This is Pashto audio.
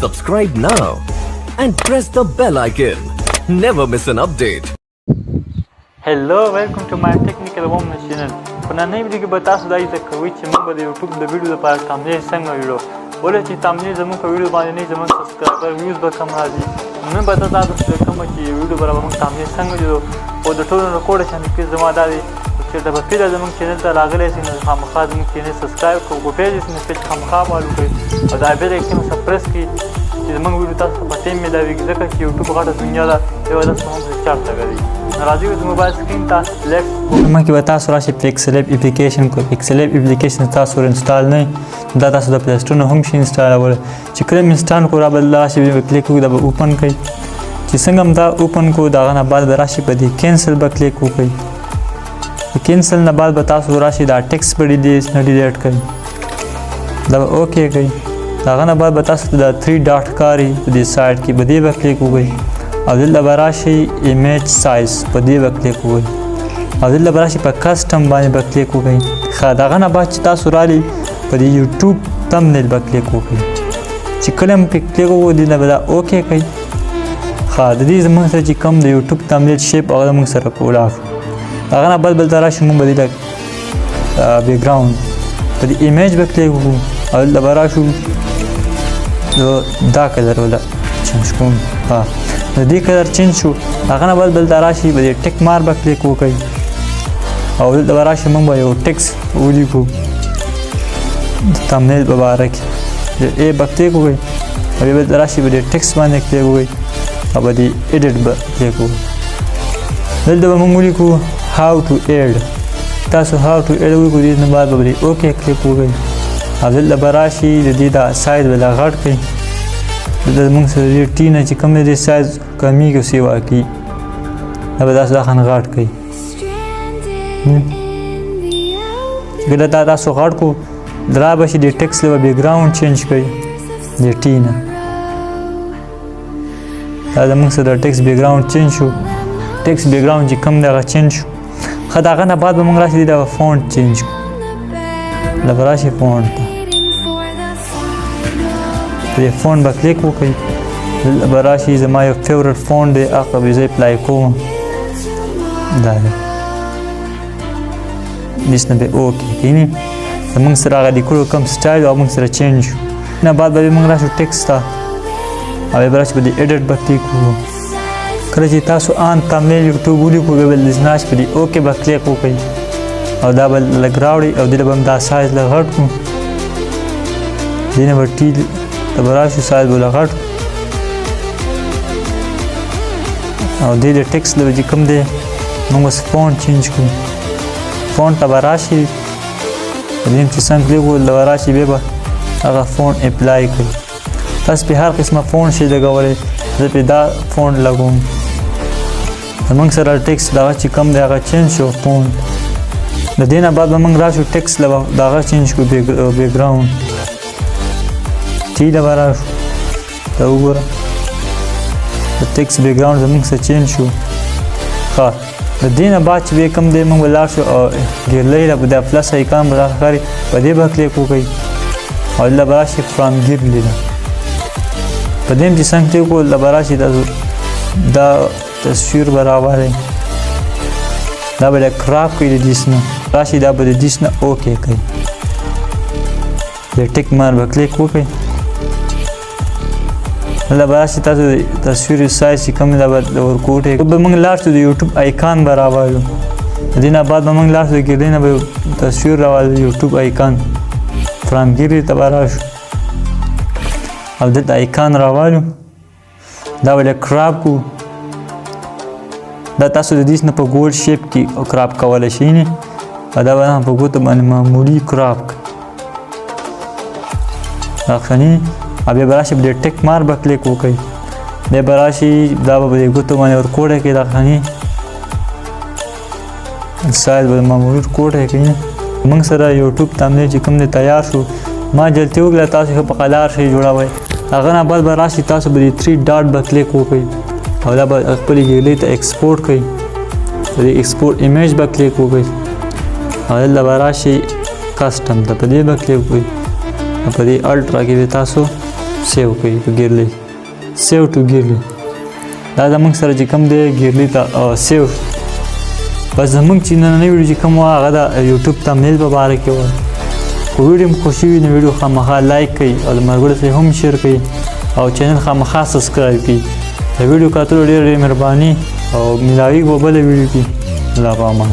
Subscribe now and press the bell icon. Never miss an update. Hello, welcome to my technical woman channel. په نننۍ ویډیو کې به تاسو دا زده کوئ چې موږ به د یوټیوب د ویډیو لپاره thumbnail څنګه جوړو. ولې چې thumbnail زموږ په ویډیو باندې نه، زموږ subscriber views به کم راځي. نن به تاسو زده کوم چې ویډیو برابر موږ thumbnail څنګه جوړو. او د ټولو نه کوډه چې زما دا دی چې د په زموږ channel ته راغلی شي، نو خامخا زموږ channel subscribe کړئ، په پیج نو پیج خامخا follow کړئ او دا bell icon سره پریس کړئ چې زموږ ویډیو تاسو ته په time ملاویږي، ځکه چې یوټیوب غټه دنیا ده، یو ورځ هم چارته کوي. نو راځي د موبایل screen ته، let's. مخکې به تاسو راشئ PixelLab application کو. PixelLab application تاسو install نه، دا تاسو د Play Store نه هم شي انسټالول. چې کله install کو، را بل راشي به کلیک وکړئ، دا به open کړئ. چې څنګه هم دا open کو، دغه نه بعد به راشي په دې cancel به کلیک وکړئ. cancel نه بعد به تاسو راشي دا ټیکس به ډیلیټ نه ډیلیټ کړئ، دا به okay کړئ. دغه نه بعد به تاسو دا 3 dot ښکاري په دې side کې، په دې به کلیک وکړئ او دلته به راشي image size، په دې به کلیک وکړئ او دلته به راشي په custom باندې به کلیک وکړئ. ښه، دغه نه بعد چې تاسو رالي په دې یوټیوب thumbnail به کلیک وکړئ. چې کله هم پې کلیک وکړو، دې نه به دا okay کړئ. ښه، د دې زموږ سره چې کوم د یوټیوب thumbnail shape هغه زموږ سره کولاو شو. هغه نه بل بل ته راشي، موږ به دې background په دې image به کلیک وکړو او دلته به راشو، نو دا color ولا change کوم. ها، د دې color change شو. هغه نه بل بل ته راشي، په دې tick mark به کلیک وکړئ او دلته به راشي، موږ به یو ټیکس ولیکو د thumbnail په باره کې. د ای به کلیک وکړئ او بیا به راشي په دې ټیکس باندې کلیک وکړئ او په دې edit به کلیک وکړئ. دلته به موږ ولیکو how to add. تاسو how to add ولیکو، دې نه بعد به په دې okay کلیک وکړئ او دلته به راشي د دې دا سایز به لا غټ کړئ. دلته موږ سره دې ټي نه چې کوم دی سایز کمیږي او سیوا کړي، دا به تاسو دا خان غټ کړئ. چې کله دا تاسو غټ کو، درا به شي د ټیکس له background change کړئ د ټي نه. دا زموږ سره د text background change شو، text background چې کوم دی هغه change شو. ښه، د هغه نه بعد به موږ راشي دا font change کړو. دا به راشي font ته، په دې font به کلیک وکړئ. دلته به راشي زما یو favorite font دی، هغه به زه apply کوم، دا دی. دیس نه به okay کینی، زموږ سره هغه لیکلو کوم سټایل او موږ سره change شو. نه بعد به موږ راشو ټیکس ته او بیا به راشو په دې edit به کلیک وکړو. کله چې تاسو آن thumbnail یوټیوب ولیکو، بیا به لږ په دې okay به کلیک وکړئ او دا به لږ راوړي او دې له به هم دا سایز لږ غټ کړو. دې نه به ټي ته به راشو، سایز به لږ غټ او دې د ټیکس له چې کوم دی موږ اوس font change کړو. font ته به راشي، په دې چې څنګه کلیک وکړو، له به راشي، بیا به هغه font apply کړئ. تاسو په هر قسمه font شئ لګولی، زه پې دا font لګوم. زموږ سره ټیکس دغه چې کوم دی هغه change شو font. د دې نه بعد به موږ راشو ټیکس له دغه change کړو، background ټي له به راشو. دا وګوره، د text background زموږ سره change شو. ښه، د دې نه بعد چې بیا کوم دی موږ به لاړ شو او gallery له به دا plus icon به راښکاري، په دې به کلیک وکړئ او دلته به راشي from gallery ده. په دې چې څنګه کلیک وکړو، دلته به راشي تاسو دا تصویر به راولئ، دا به لږ crop کړئ، د دیس نه راشي، دا به د دیس نه okay کړئ، د tick mark به کلیک وکړئ. دلته به راشي تاسو تصویر سایز چې کوم دی دا به ورکوټی به موږ لاړ شو، د یوټیوب icon به راوالو. د دې نه بعد به موږ لاړ شو، د gallery نه به تصویر راوالو، یوټیوب icon from gallery ته به راشو او دلته icon راوالو، دا به لږ crop کړو. دا تاسو د دې نه په ګول shape کې crop کولی شئ نه، او دا به په ګوتو باندې معمولي crop کړو. دا ښه، او بیا به راشي په دې tick mark به کلیک وکړئ. بیا به راشي دا به په دې ګوتو باندې ورکوټی کړئ، دا ښه سایز به معمولي ورکوټی کړئ. موږ سره یوټیوب thumbnail چې کوم دی تیار شو. ما جلتي وکړه، تاسو ښه په قلار شئ جوړوئ. هغه نه بعد به راشي تاسو به دې 3 dot به کلیک وکړئ او دا به خپلې gallery ته export کړئ. په دې export image به کلیک وکړئ او دلته به راشي custom ته، په دې به کلیک وکړئ او په دې ultra کې به تاسو سیو کړئ په ګیرلی، سیو ټو ګیرلی. دا زمونږ سره چې کوم دی ګیرلی ته سیو. بس زمونږ چې نننۍ ویډیو چې کوم وه، هغه د یوټیوب تمنیل په باره کې وه. که ویډیو مو خوښي وي، نو ویډیو خامخا لایک کړئ او له ملګرو سره هم شیر کړئ او چینل خامخا سبسکرایب کړئ. د ویډیو کتلو ډېره ډېره مهرباني او ملاویږو په بله ویډیو کې. الله په امان.